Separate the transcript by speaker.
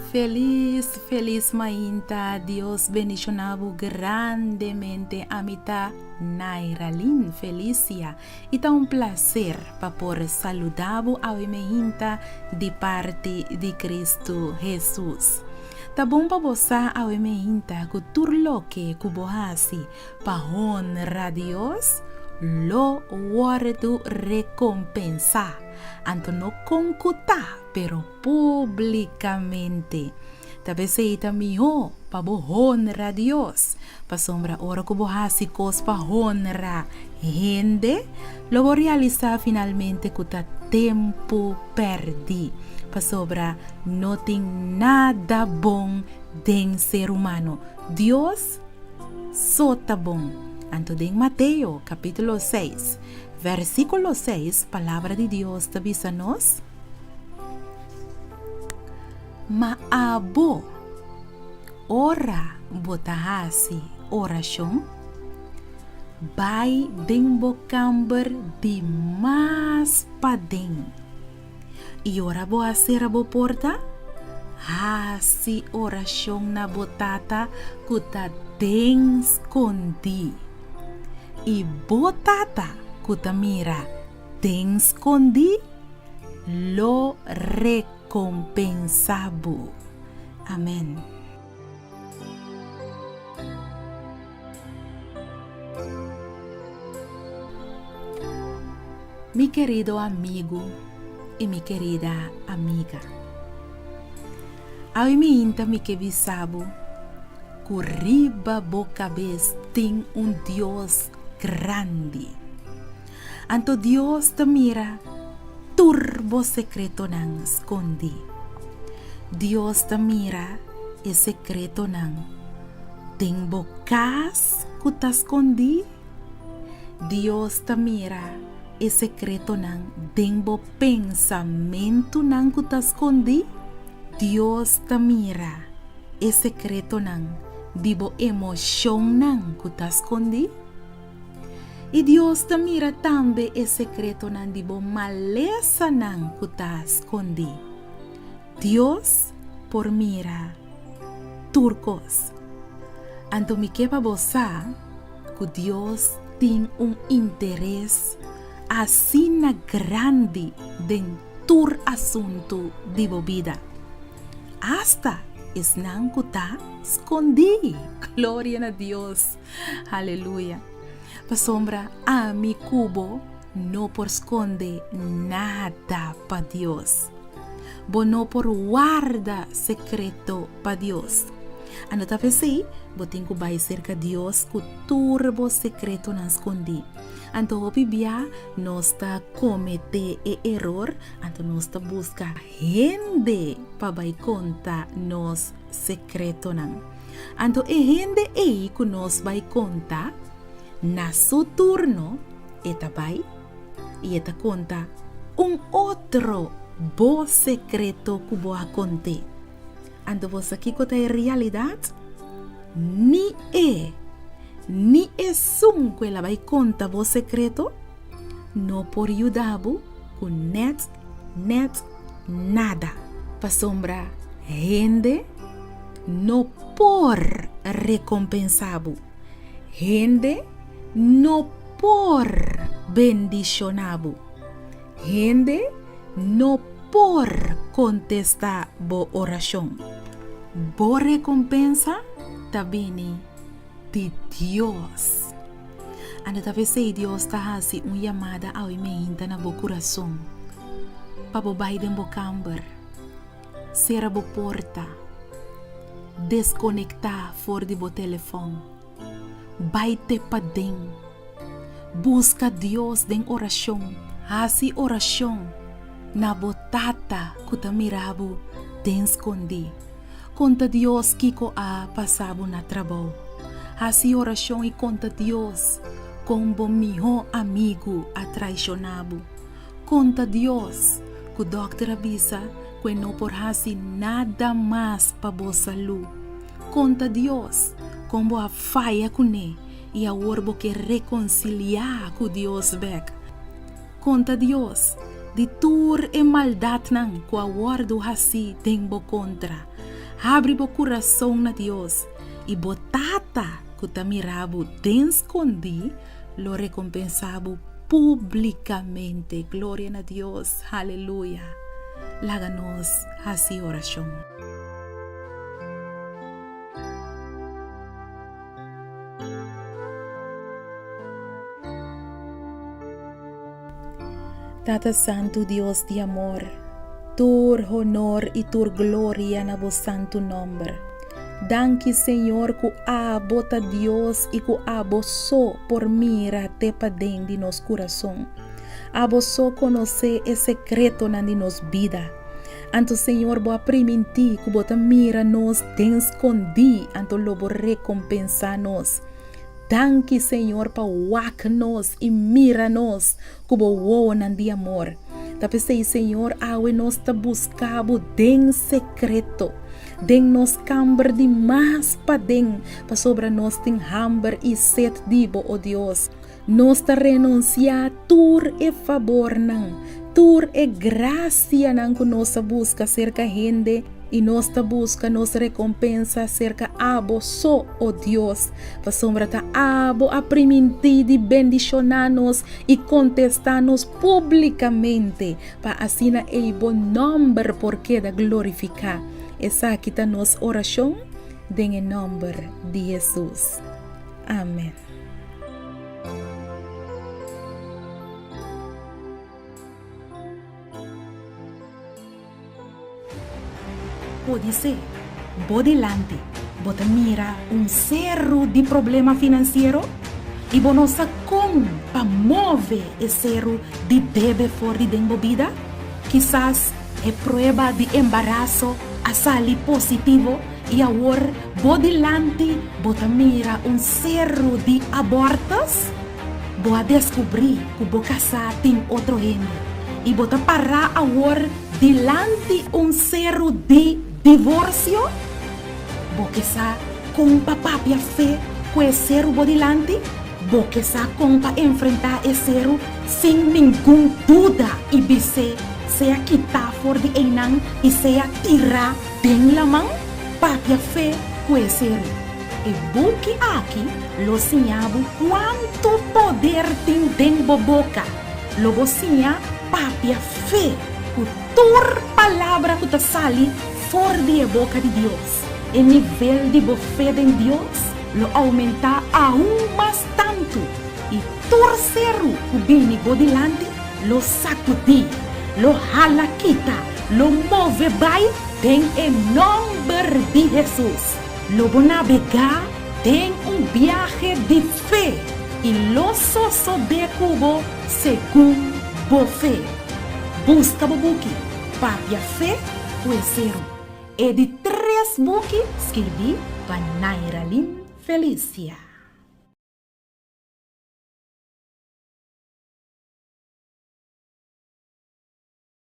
Speaker 1: Felis felis mainta Dios bendiciona bo grandemente ami ta Nairalyn Felicia y ta un placer pa por saluda bo awe meinta di parti di Cristo Jesus. Ta bon pa bo sa awe meinta cu tur loke cu bo haci pa honra Dios lo wordo recompensa, anto no con cu ta pero públikamente. Ta p'esei ta mihó pa bo honra Dios, pasobra ora ku bo hasi kos pa honra hende, lo bo realisá finalmente ku ta tempu pèrdí, pasobra no tin nada bon den ser humano. Dios so ta bon. Anto den Mateo kapítulo seis, vèrsikulo seis, Palabra di Dios ta bisa nos, Ma abo, ora bo ta hasi orashon, bai den bo kamber di mas paden, i ora bo a sera bo porta, hasi orashon na bo Tata ku ta den skondí, i bo Tata ku ta mira den skondí lo rekompensá bo. Amèn. Mi kerido amigu i mi kerida amiga, awe mi inta mi ke bisa bo ku riba bo kabes tin un Dios grandi. Anto Dios ta mira tur bo sekretonan skondí. Dios ta mira e sekretonan den bo kas ku ta skondí. Dios ta mira e sekretonan den bo pensamentunan ku ta skondí. Dios ta mira e sekretonan di bo emoshonnan ku ta skondí. I Dios ta mira tambe e sekretonan di bo malesanan ku ta skondí. Dios por mira tur kos. Anto mi ke pa bo sa ku Dios tin un interes asina grandi den tur asuntu di bo bida. Asta esnan ku ta skondí. Gloria na Dios! Aleluya. Pasobra ami ku bo no por skonde nada pa Dios. Bo no por warda sekreto pa Dios. Anto ta p'esei bo tin ku bai serka Dios ku tur bo sekretonan skondí. Anto hopi bia nos ta kometé e eror, anto nos ta buska hende pa bai konta nos sekretonan. Anto e hende ei ku nos bai konta, na su turno e ta bai i e ta konta un otro bo sekreto ku bo a kont'é. Anto bo sa kiko ta e realidat? Ni e, ni esun ku el a bai konta bo sekreto no por yuda bo ku nèt nèt nada. Pasobra hende no por rekompensá bo. Hende no por bendishoná bo. Hende no por kontestá bo orashon. Bo rekompensa ta bini di Dios. Anto ta p'esei Dios ta hasi un yamada awe meinta na bo kurason pa bo bai den bo kamber. Sera bo porta. Deskonektá for di bo telefòn. Bai te paden. Buska Dios den orashon. Hasi orashon na bo Tata ku ta mira bo den skondí. Konta Dios kiko a pasa bo na trabou. Hasi orashon i konta Dios kon bo mihó amigu a traishoná bo. Konta Dios ku dòkter a bisa ku e no por hasi nada mas pa bo salú. Konta Dios kon bo a faya kuné i awor bo ke rekonsiliá ku Dios bèk. Konta Dios di tur e maldatnan ku a wòrdu hasí den bo kontra. Habri bo kurason na Dios, i bo Tata ku ta mira bo den skondí lo rekompensá bo públikamente. Gloria na Dios! Aleluya! Laga nos hasi orashon. Tata Santu Dios di amor, tur honor i tur gloria na bo santu nòmber. Danki Señor ku abo ta Dios i ku abo so por mira te paden di nos kurason. Abo so konosé e sekretonan di nos bida. Anto Señor bo a primintí ku bo ta mira nos den skondí anto lo bo rekompensá nos. Danki Señor pa wak nos i mira nos ku bo wowonan di amor. Ta p'esei Señor awe nos ta buska bo den sekreto, den nos kamber di mas paden, pasobra nos tin hamber i set di bo, o Dios. Nos ta renunsiá tur e fabornan, tur e grasianan ku nos a buska serka hende, i nos ta buska nos rekompensa serka abo so, o Dios, pasobra ta abo a primintí di bendishoná nos i kontestá nos públikamente, pa asina ei bo nòmber por keda glorifiká. Esaki ta nos orashon den e nòmber di Hesus. Amèn. Podisé bo dilanti bo ta mira un seru di problema finansiero i bo no sa kon pa move e seru di debe for di den bo bida? Kisas e prueba di embaraso a sali positivo i awor bo dilanti bo ta mira un seru di abortus? Bo a deskubrí ku bo kasá tin otro hende i bo ta pará awor dilanti un seru di divorsio? Bo ke sa kon pa papia fe ku e seru bo dilanti? Bo ke sa kon pa enfrentá e seru sin ningun duda i bis'é sea kitá for di einan i sea tirá den laman? Papia fe ku e seru. E buki aki lo siña bo kuantu poder tin den bo boka. Lo bo siña papia fe ku tur palabra ku ta sali for di e boka di Dios. E nivel di bo fe den Dios lo oumentá aun mas tantu i tur seru ku bini bo dilanti lo sakudí, lo hala kita, lo move bai den e nòmber di Hesus. Lo bo nabegá den un biahe di fe i lo sosodé ku bo segun bo fe. Buska bo buki Papia Fe ku e Seru, e di tres buki skirbí pa Nairalyn Felicia.